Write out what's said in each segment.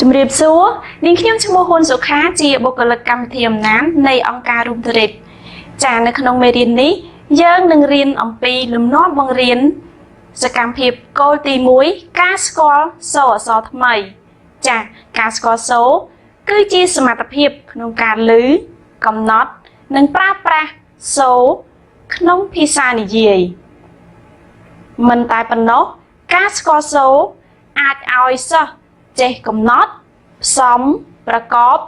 ជំរាបសួរនាងខ្ញុំឈ្មោះហ៊ុនសុខាជាបុគ្គលិកកម្មវិធីអំណាននៃអង្គការរួមធរិតចានៅក្នុងមេរៀននេះយើងនឹងរៀនអំពីលំនាំបង្រៀនសកម្មភាពគោលទី1ការស្គាល់សូរអក្សរថ្មីចាការស្គាល់សូរគឺជាសមត្ថភាពក្នុងការឮកំណត់និងប្រើប្រាស់សូរក្នុងភាសានិយាយមិនតែប៉ុណ្ណោះការស្គាល់សូរអាចឲ្យសិស្សចេះកំណត់ផ្សំប្រកប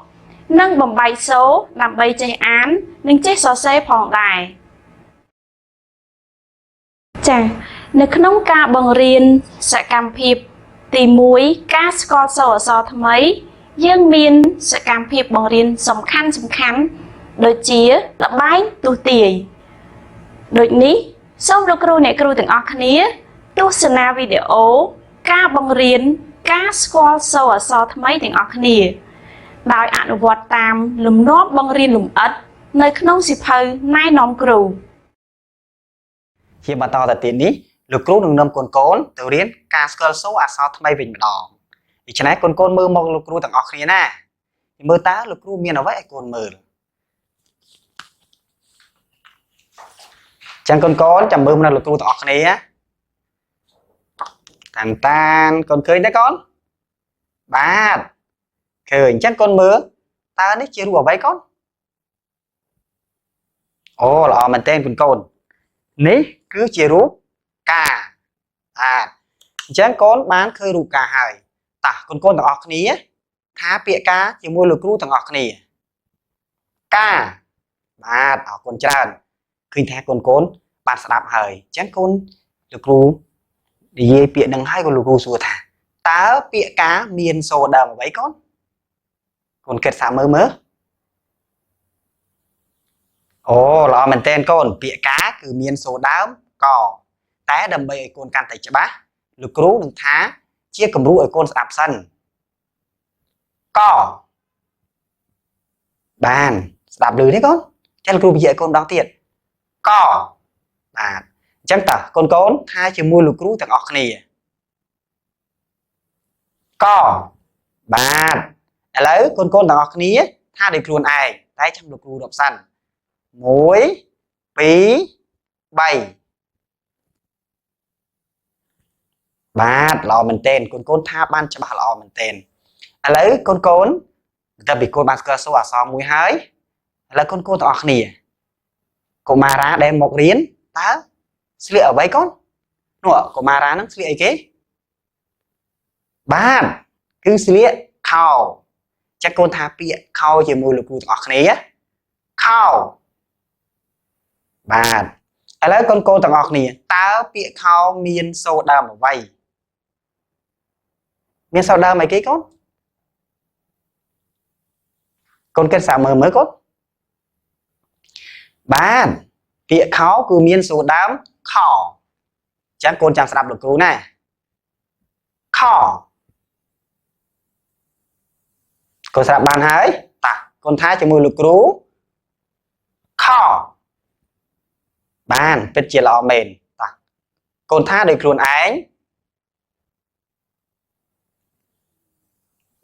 និងបំបែកសូរដើម្បីចេះអាននិងចេះសរសេរផងដែរចានៅក្នុងការបង្រៀនសកម្មភាពទី1ការស្គាល់សូរអក្សរថ្មីយើងមានសកម្មភាពបង្រៀនសំខាន់ដូចជាល្បែងទស្សន៍ទាយដូចនេះសូមលោកគ្រូអ្នកគ្រូទាំងអស់គ្នាទស្សនាវីដេអូការបង្រៀនការស្គាល់សូរអក្សរថ្មីទាំងអស់គ្នាដោយអនុវត្តតាមលំនាំបង្រៀនលម្អិតនៅក្នុងសៀវភៅណែនាំគ្រូ ជាបន្តទៅទៀតនេះលោកគ្រូនឹងនាំកូនកូនទៅរៀនការស្គាល់សូរអក្សរថ្មីវិញម្ដងដូច្នេះកូនកូនមើលមកលោកគ្រូទាំងអស់គ្នាណាមើលតើលោកគ្រូមានអ្វីឲ្យកូនមើលចឹងកូនកូនចាំមើលមកលោកគ្រូទាំងអស់គ្នាតានតានកូនឃើញទេកូនបាទឃើញអញ្ចឹងកូនមើលតើនេះជារូបអ្វីកូនអូល្អមែនទែនកូនកូននេះគឺជារូបកាបាទអញ្ចឹងកូនបានឃើញរូបកាហើយតោះកូនកូនទាំងអស់គ្នាថាពាក្យកាជាមួយលោកគ្រូទាំងអស់គ្នាកាបាទអរគុណច្រើនឃើញថាកូនកូនបានស្ដាប់ហើយអញ្ចឹងកូនលោកគ្រូនិយាយពាក្យនឹងហើយក៏លោកគ្រូសួរថាតើពាក្យកាមានសូរដើមអ្វីកូនកូនគិតសាកមើលមើលអូល្អមែនទែនកូនពាក្យកាគឺមានសូរដើមកតែដើម្បីឲ្យកូនកាន់តែច្បាស់លោកគ្រូនឹងថាជាគំរូឲ្យកូនស្ដាប់សិនកបានស្ដាប់ឮទេកូនចឹងលោកគ្រូបញ្ជាក់ឲ្យកូនម្ដងទៀតកបាទអញ្ចឹងតើកូនកូនថាជាមួយលោកគ្រូទាំងអស់គ្នាកបាទឥឡូវកូនកូនទាំងអស់គ្នាថាដោយខ្លួនឯងតែចាំលោកគ្រូរាប់សិន1 2 3បាទល្អមែនទែនកូនកូនថាបានច្បាស់ល្អមែនទែនឥឡូវកូនកូនតែពីកូនបានស្គាល់សូរអក្សរមួយហើយឥឡូវកូនកូនទាំងអស់គ្នាកុមារាដែលមករៀនតើស្លៀកអ្វីកូននោះកុមារានឹងស្លៀកអីគេបាទគឺស្លៀកខោចឹងកូនថាពាក្យខោជាមួយលោកគ្រូទាំងអស់គ្នាខោបាទឥឡូវកូនកូនទាំងអស់គ្នាតើពាក្យខោមានសូរដើមអ្វីមានសូរដើមអីគេកូនកូនគិតសាកមើលមើលកូនបាទពាក្យខោគឺមានសូរដើមខចឹងកូនចាំស្ដាប់លោកគ្រូណាខកូនស្ដាប់បានហើយតោះកូនថាជាមួយលោកគ្រូខបានពិតជាល្អមែនតោះកូនថាដោយខ្លួនឯង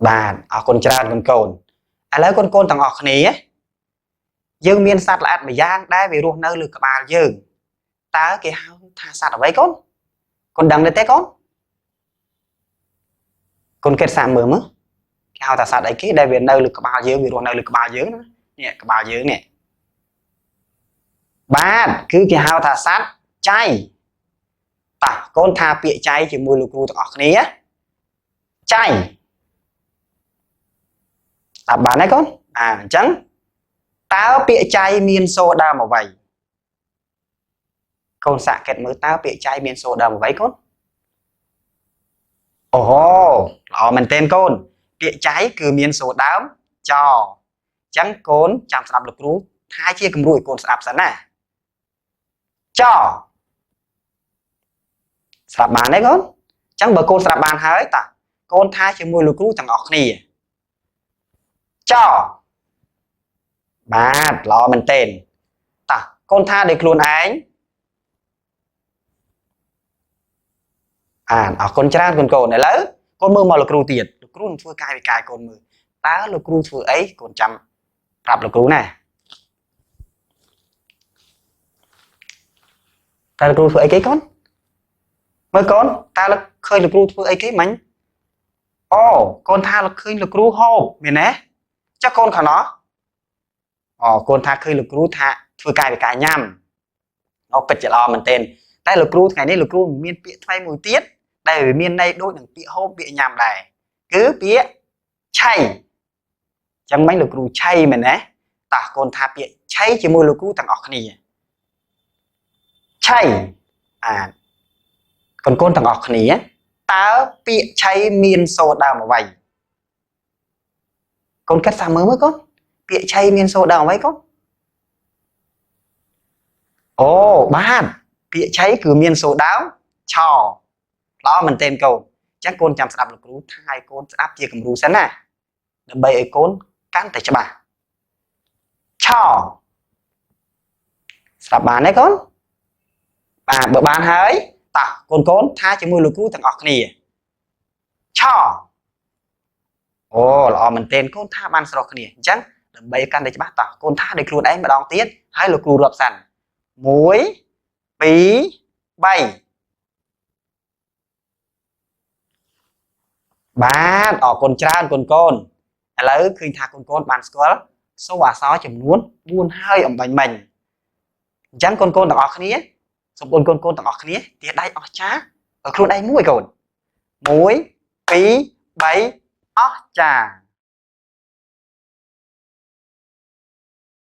បាទអរគុណច្រើនកូនកូនឥឡូវកូនកូនទាំងអស់គ្នាយើងមានសត្វល្អិតម្យ៉ាងដែលវារស់នៅលើក្បាលយើងតើគេហៅថាសត្វអ្វីកូនកូនដឹងទេកូនកូនគិតសាកមើលមើលគេហៅថាសត្វអីគេដែលវានៅលើក្បាលយើងវារស់នៅលើក្បាលយើងណានេះក្បាលយើងនេះបាទគឺគេហៅថាសត្វចៃតោះកូនថាពាក្យចៃជាមួយលោកគ្រូទាំងអស់គ្នាចៃស្ដាប់បានទេកូនបាទអញ្ចឹងតើពាក្យចៃមានសូរដើមអ្វីកូនសាកគិតមើលតើពាក្យចៃមានសូរដើមអ្វីកូនអូហូល្អមែនទែនកូនពាក្យចៃគឺមានសូរដើមចអញ្ចឹងកូនចាំស្ដាប់លោកគ្រូថាជាគំរូឲ្យកូនស្ដាប់សិនណាចស្ដាប់បានទេកូនអញ្ចឹងបើកូនស្ដាប់បានហើយតើកូនថាជាមួយលោកគ្រូទាំងអស់គ្នាចបាទល្អមែនទែនតោះកូនថាដោយខ្លួនឯងអរគុណច្រើនកូនកូនឥឡូវកូនមើលមកលោកគ្រូទៀតលោក លោកគ្រូនឹងធ្វើកាយវិការឲ្យកូនមើលតើលោកគ្រូធ្វើអីកូនចាំប្រាប់លោកគ្រូណាតើលោកគ្រូធ្វើអីគេកូនមើលកូនតើលោកឃើញលោកគ្រូធ្វើអីគេមិញអូកូនថាលោកឃើញលោកគ្រូហូបមែនទេចុះកូនខាងណោះអូកូនថាឃើញលោកគ្រូថាធ្វើកាយវិការញ៉ាំអូពិតជាល្អមែនទែនតែលោកគ្រូថ្ងៃនេះលោកគ្រូមានពាក្យថ្មីមួយទៀតដែលវាមានន័យដូចនឹងពាក្យហូបពាក្យញ៉ាំដែរគឺពាក្យឆៃចឹងមិញលោកគ្រូឆៃមែនទេតោះកូនថាពាក្យឆៃជាមួយលោកគ្រូទាំងអស់គ្នាឆៃអាកូនកូនទាំងអស់គ្នាតើពាក្យឆៃមានសូរដើមអ្វីកូនគិតសាមើលមើលកូនពាក្យឆៃមានសូរដើមអ្វីកូនអូបាទពាក្យឆៃគឺមានសូរដើមឆល្អមែនទែនកូនអញ្ចឹងកូនចាំស្ដាប់លោកគ្រូថាឲ្យកូនស្ដាប់ជាគំរូសិនណាដើម្បីឲ្យកូនកាន់តែច្បាស់ឆស្ដាប់បានទេកូនបាទបើបានហើយតោះកូនកូនថាជាមួយលោកគ្រូទាំងអស់គ្នាឆអូល្អមែនទែនកូនថាបានស្រុះគ្នាអញ្ចឹងដើម្បីកាន់តែច្បាស់តោះកូនថាដោយខ្លួនឯងម្ដងទៀតហើយលោកគ្រូរាប់សិន1 2 3បាទអរគុណច្រើនកូនកូនឥឡូវឃើញថាកូនកូនបានស្គាល់សូរអក្សរចំនួន4ហើយអំបញ្ញមិញអញ្ចឹងកូនកូនទាំងអស់គ្នាសូមកូនកូនទាំងអស់គ្នាទាដៃអស្ចារ្យឲ្យខ្លួនឯងមួយកូន1 2 3អស្ចារ្យ